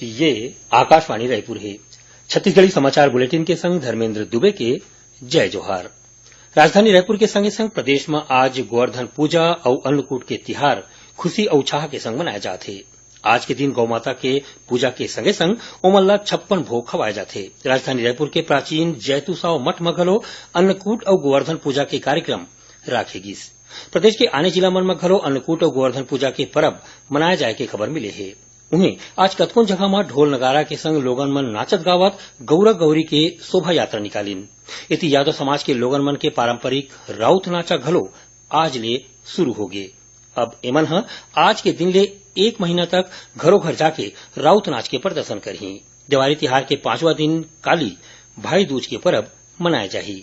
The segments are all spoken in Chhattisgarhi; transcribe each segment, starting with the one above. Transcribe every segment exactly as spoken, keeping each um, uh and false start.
ये आकाशवाणी रायपुर हे। छत्तीसगढ़ी समाचार बुलेटिन के संग धर्मेंद्र दुबे के जय जोहार। राजधानी रायपुर के संगे संग प्रदेश म आज गोवर्धन पूजा अउ अन्नकूट के तिहार खुशी अउ उत्साह के संग मनाए जात हे। आज के दिन गौ माता के पूजा के संगे संग ओमन ला छप्पन भोग खवाए जाथे। राजधानी रायपुर के प्राचीन जैतूसाव मठ म घलो अन्नकूट अउ गोवर्धन पूजा के कार्यक्रम राखे गिस। प्रदेश के आने जिला मन म घलो अन्नकूट अउ गोवर्धन पूजा के परब मनाए जाए के खबर मिले हे। उहें, आज कतकोन जगह म ढोल नगारा के संग लोगन मन नाचत गावत गौरा गौरी के शोभा यात्रा निकालिन। एती यादव समाज के लोगन मन के पारंपरिक राउत नाचा घलो आज ले शुरू होगे। अब एमन ह आज के दिन ले एक महीना तक घरो घर जाके राउत नाच के प्रदर्शन करही। देवारी तिहार के पांचवा दिन काली भाई दूज के परब मनाए जाही।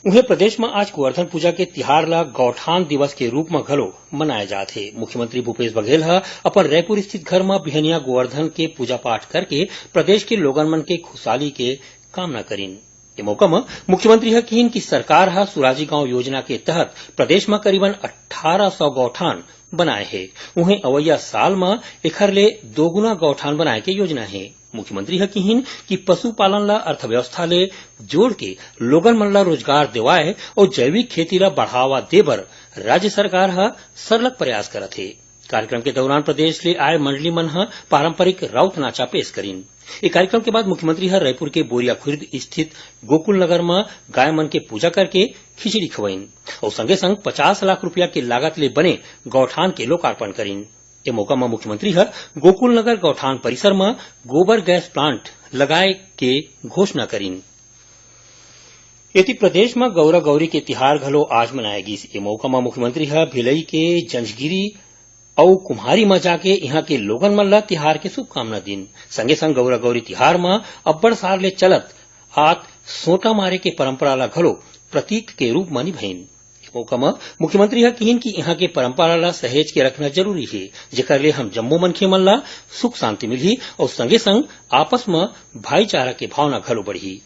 उहें, प्रदेश म आज गोवर्धन पूजा के तिहार ल गौठान दिवस के रूप म घलो मनाए जात हे। मुख्यमंत्री भूपेश बघेल ह अपन रायपुर स्थित घर म बिहनिया गोवर्धन के पूजा पाठ करके प्रदेश के लोगन मन के खुशहाली के कामना करिन। ए मौका म मुख्यमंत्री ह किहिन कि सरकार ह सुराजी गांव योजना के तहत प्रदेश म करीबन अट्ठारह सौ गौठान बनाए हे। उहें, अवइया साल म एखर ले दोगुना गौठान बनाए के योजना हे। मुख्यमंत्री ह किहिन कि पशुपालन ल अर्थव्यवस्था ले जोड़ के लोगन मन ल रोजगार देवाए अउ जैविक खेती ल बढ़ावा दे बर राज्य सरकार ह सरलग प्रयास करत हे। कार्यक्रम के दौरान प्रदेश ले आए मंडली मन ह पारंपरिक राउत नाचा पेश करिन। ए कार्यक्रम के बाद मुख्यमंत्री ह रायपुर के बोरिया खुर्द स्थित गोकुल नगर म गाय मन के पूजा करके खिचड़ी खवाइन अउ संगे संग पचास लाख रुपया के लागत ले बने गौठान के लोकार्पण करिन। ए मौका म मुख्यमंत्री ह गोकुल नगर गौठान परिसर म गोबर गैस प्लांट लगाए के घोषणा करिन। एती प्रदेश म गौरा गौरी के तिहार घलो आज मनाए गिस। ए मौका म मुख्यमंत्री ह भिलई के जंजगिरी अउ कुम्हारी म जाके इहां के लोगन मन ल तिहार के शुभकामना दीन। संगे संग गौरा गौरी तिहार म अब्बड़ साल ले चलत आत सोटा मारे के परंपरा ल घलो प्रतीक के रूप म निभाइन। ए मौका म मुख्यमंत्री ह किहिन कि इहां के परंपरा ल सहेज के रखना जरूरी हे, जेकर ले हम जम्मो मनखे मन ल सुख शांति मिलही अउ संगे संग आपस म भाईचारा के भावना घलो बढ़ही।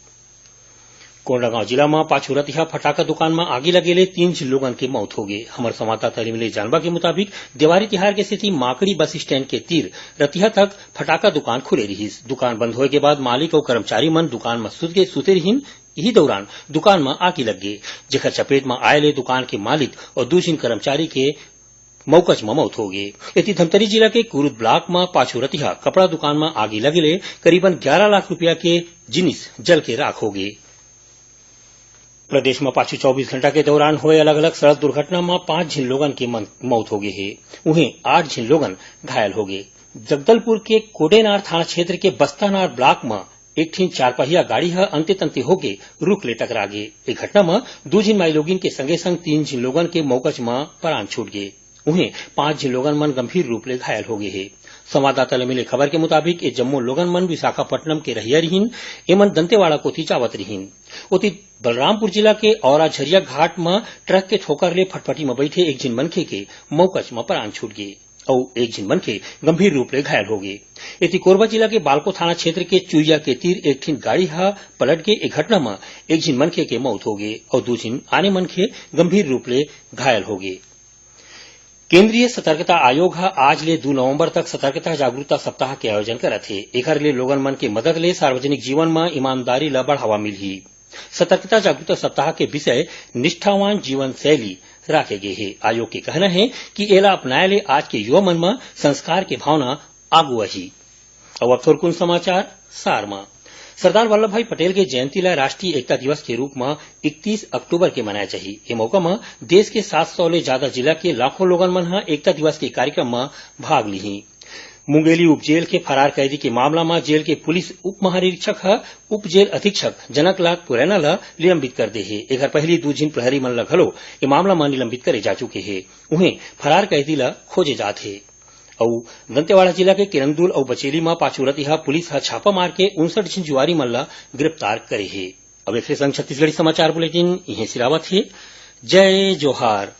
कोंडागांव जिला म पाछू रतिहा फटाका दुकान म आगी लगे ले तीन झिन लोगन के मौत होगे। हमर संवाददाता ले मिले जानबा के मुताबिक, देवारी तिहार के सेती माकड़ी बस स्टैंड के तीर रतिहा तक फटाका दुकान खुले रिहिस। दुकान बंद होए के बाद मालिक अउ कर्मचारी मन दुकान म सुत के सुते रिहिन। इही दौरान दुकान म आगी लग गे, जेखर चपेट म आए ले दुकान के मालिक अउ दू झिन कर्मचारी के मौकच म मौत होगे। एती धमतरी जिला के कुरूद ब्लॉक म पाछू रतिहा कपड़ा दुकान म आगी लगे ले करीबन ग्यारह लाख रुपया के जिनिस जल के राख होगे। प्रदेश म पाछू चौबीस घंटा के दौरान होए अलग-अलग सड़क दुर्घटना म पांच झिन लोगन के मन-, मौत होगे हे। उहें, आठ झिन लोगन घायल होगे। जगदलपुर के कोडेनार थाना क्षेत्र के बस्तानार ब्लॉक म एक ठिन चारपहिया गाड़ी ह अंते-तंते होके रुख ले टकरा गे। ए घटना म दू झिन माईलोगिन के संगे-संग तीन झिन लोगन के मौकच म परान छूट गे। उहें, पांच झिन लोगन मन गंभीर रूप ले घायल होगे हे। संवाददाता ले मिले खबर के मुताबिक, ए जम्मो लोगन मन विशाखापट्टनम के रहइया रिहिन। एमन दंतेवाड़ा कोति जावत रिहिन। ओति, बलरामपुर जिला के औराझरिया घाट म ट्रक के ठोकर ले फटफटी म बइठे एक झिन मनखे के मौकच म परान छूट गे अउ एक झिन मनखे गंभीर रूप ले घायल होगे। एति, कोरबा जिला के बालको थाना क्षेत्र के चुइया के तीर एक ठिन गाड़ी ह पलट गे। ए घटना म एक झिन मनखे के मौत होगे अउ दू झिन आने मनखे गंभीर रूप ले घायल होगे। केंद्रीय सतर्कता आयोग ह आज ले दू नवंबर तक सतर्कता जागरूकता सप्ताह के आयोजन करत हे। एखर ले लोगन मन के मदद ले सार्वजनिक जीवन म ईमानदारी ल बढ़ावा मिलही। सतर्कता जागरूकता सप्ताह के विषय निष्ठावान जीवन शैली राखे गे हे। आयोग के कहना हे कि एला अपनाए ले आज के युवा मन म संस्कार के भावना आगू आही। अउ अब थोरकुन समाचार सार म। सरदार वल्लभ भाई पटेल के जयंती ल राष्ट्रीय एकता दिवस के रूप म इकतीस अक्टूबर के मनाए जाही। ए मौका म देश के सात सौ ले जादा जिला के लाखों लोगन मन ह एकता दिवस के कार्यक्रम म भाग लिही। मुंगेली उप जेल के फरार कैदी के मामला म जेल के पुलिस उप महानिरीक्षक ह उप जेल अधीक्षक जनकलाल पुरैना ल निलंबित कर दे हे। एखर पहिली दू झिन प्रहरी मन ल घलो ए मामला म निलंबित करे जा चुके हे। उहें, फरार कैदी ल खोजे जात हे। अउ दंतेवाड़ा जिला के किरंदुल अउ बचेली म पाछू रतिहा पुलिस ह छापा मार के उनसठ झिन जुआरी मन ल गिरफ्तार करे हे। अब एखरे संग छत्तीसगढ़ी समाचार बुलेटिन इहें सिरावत हे। जय जोहार।